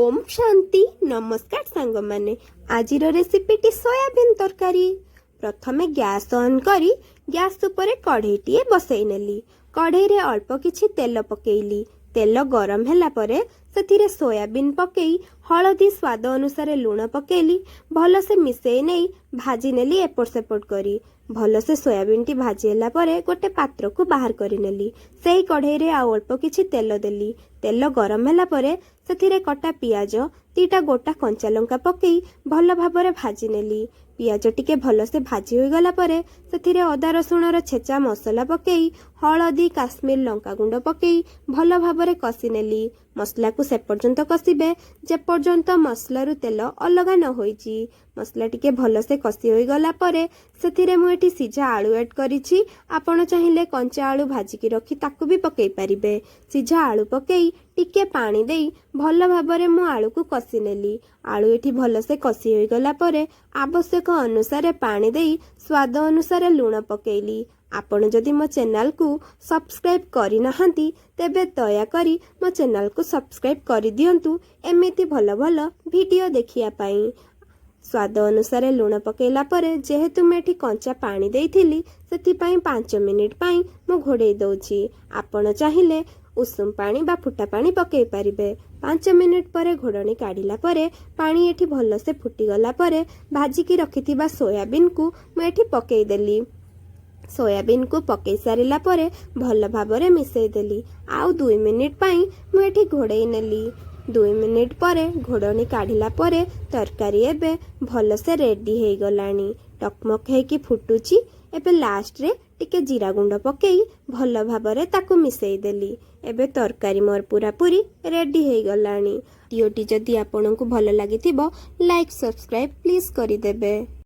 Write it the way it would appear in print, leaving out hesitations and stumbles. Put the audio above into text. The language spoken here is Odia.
ଓମ୍ ଶାନ୍ତି। ନମସ୍କାର ସାଙ୍ଗମାନେ, ଆଜିର ରେସିପିଟି ସୋୟାବିନ୍ ତରକାରୀ। ପ୍ରଥମେ ଗ୍ୟାସ୍ ଅନ୍ କରି ଗ୍ୟାସ୍ ଉପରେ କଢ଼େଇଟିଏ ବସେଇ ନେଲି। କଢ଼େଇରେ ଅଳ୍ପ କିଛି ତେଲ ପକେଇଲି। ତେଲ ଗରମ ହେଲା ପରେ ସେଥିରେ ସୋୟାବିନ୍ ପକେଇ ହଳଦୀ, ସ୍ୱାଦ ଅନୁସାରେ ଲୁଣ ପକେଇଲି। ଭଲସେ ମିଶେଇ ନେଇ ଭାଜି ନେଲି ଏପଟ ସେପଟ କରି। ଭଲସେ ସୋୟାବିନ୍ଟି ଭାଜି ହେଲା ପରେ ଗୋଟେ ପାତ୍ରକୁ ବାହାର କରିନେଲି। ସେଇ କଢ଼େଇରେ ଆଉ ଅଳ୍ପ କିଛି ତେଲ ଦେଲି। ତେଲ ଗରମ ହେଲା ପରେ ସେଥିରେ କଟା ପିଆଜ, 2ଟା ଗୋଟା କଞ୍ଚା ଲଙ୍କା ପକେଇ ଭଲ ଭାବରେ ଭାଜି ନେଲି। ପିଆଜ ଟିକେ ଭଲସେ ଭାଜି ହୋଇଗଲା ପରେ ସେଥିରେ ଅଦା ରସୁଣର ଛେଚା ମସଲା ପକେଇ, ହଳଦୀ, କାଶ୍ମୀର ଲଙ୍କାଗୁଣ୍ଡ ପକେଇ ଭଲ ଭାବରେ କଷି ନେଲି। ମସଲାକୁ ସେ ପର୍ଯ୍ୟନ୍ତ କଷିବେ, ଯେପର୍ଯ୍ୟନ୍ତ ମସଲାରୁ ତେଲ ଅଲଗା ନ ହୋଇଛି। ମସଲା ଟିକେ ଭଲସେ କଷି ହୋଇଗଲା ପରେ ସେଥିରେ ମୁଁ ଏଠି ସିଝା ଆଳୁ ଆଡ଼୍ କରିଛି। ଆପଣ ଚାହିଁଲେ କଞ୍ଚା ଆଳୁ ଭାଜିକି ରଖି ତାକୁ ବି ପକେଇ ପାରିବେ। ସିଝା ଆଳୁ ପକେଇ ଟିକେ ପାଣି ଦେଇ ଭଲ ଭାବରେ ମୁଁ ଆଳୁକୁ କଷି ନେଲି। ଆଳୁ ଏଠି ଭଲସେ କଷି ହୋଇଗଲା ପରେ ଆବଶ୍ୟକ ଅନୁସାରେ ପାଣି ଦେଇ ସ୍ୱାଦ ଅନୁସାରେ ଲୁଣ ପକେଇଲି। ଆପଣ ଯଦି ମୋ ଚ୍ୟାନେଲକୁ ସବସ୍କ୍ରାଇବ୍ କରିନାହାନ୍ତି, ତେବେ ଦୟାକରି ମୋ ଚ୍ୟାନେଲକୁ ସବସ୍କ୍ରାଇବ୍ କରିଦିଅନ୍ତୁ ଏମିତି ଭଲ ଭଲ ଭିଡ଼ିଓ ଦେଖିବା ପାଇଁ। ସ୍ୱାଦ ଅନୁସାରେ ଲୁଣ ପକେଇଲା ପରେ, ଯେହେତୁ ମୁଁ ଏଠି କଞ୍ଚା ପାଣି ଦେଇଥିଲି, ସେଥିପାଇଁ 5 ମିନିଟ୍ ପାଇଁ ମୁଁ ଘୋଡ଼େଇ ଦେଉଛି। ଆପଣ ଚାହିଁଲେ ଉଷୁମ ପାଣି ବା ଫୁଟା ପାଣି ପକେଇ ପାରିବେ। 5 ମିନିଟ୍ ପରେ ଘୋଡ଼ଣୀ କାଢ଼ିଲା ପରେ ପାଣି ଏଠି ଭଲସେ ଫୁଟିଗଲା ପରେ ଭାଜିକି ରଖିଥିବା ସୋୟାବିନ୍କୁ ମୁଁ ଏଠି ପକେଇଦେଲି। ସୋୟାବିନ୍କୁ ପକେଇ ସାରିଲା ପରେ ଭଲ ଭାବରେ ମିଶେଇ ଦେଲି। ଆଉ 2 ମିନିଟ୍ ପାଇଁ ମୁଁ ଏଠି ଘୋଡ଼େଇ ନେଲି। 2 ମିନିଟ୍ ପରେ ଘୋଡ଼ଣୀ କାଢ଼ିଲା ପରେ ତରକାରୀ ଏବେ ଭଲସେ ରେଡ଼ି ହେଇଗଲାଣି। ଟକମକ ହେଇକି ଫୁଟୁଛି। ଏବେ ଲାଷ୍ଟରେ ଟିକେ ଜିରା ଗୁଣ୍ଡ ପକେଇ ଭଲ ଭାବରେ ତାକୁ ମିଶେଇ ଦେଲି। ଏବେ ତରକାରୀ ମୋର ପୁରାପୁରି ରେଡ଼ି ହେଇଗଲାଣି। ଭିଡ଼ିଓଟି ଯଦି ଆପଣଙ୍କୁ ଭଲ ଲାଗିଥିବ, ଲାଇକ୍, ସବସ୍କ୍ରାଇବ୍ ପ୍ଲିଜ୍ କରିଦେବେ।